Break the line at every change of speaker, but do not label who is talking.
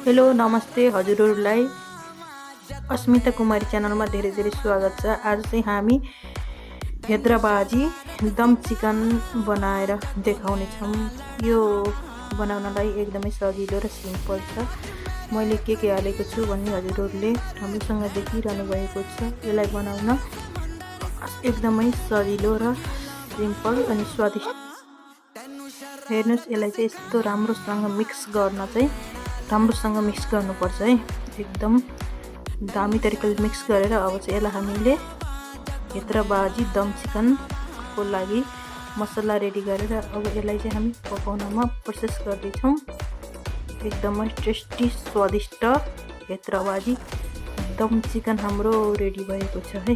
Hello नमस्ते हजुरहरूलाई अस्मिता कुमारी च्यानलमा धेरै धेरै स्वागत छ। आज चाहिँ हामी हैदराबादी दम चिकन बनाएर देखाउने छौं। यो बनाउनलाई एकदमै सजिलो र सिम्पल छ। मैले के हालेको छु भन्ने हजुरहरूले राम्रोसँग देखिरहनु भएको छ। यसलाई बनाउन एकदमै सजिलो र सिम्पल अनि स्वादिष्ट। हेर्नुस्, यसलाई चाहिँ यस्तो राम्रोसँग मिक्स गर्नुपर्छ है। एकदम दामी तरिकाले मिक्स गरेर अब चाहिँ यसलाई हामीले हैदराबादी दम चिकनको लागि मसला रेडी गरेर अब यसलाई चाहिँ हामी पकाउनमा प्रोसेस गर्दैछौँ। एकदमै टेस्टी स्वादिष्ट हैदराबादी दम चिकन हाम्रो रेडी भएको छ है।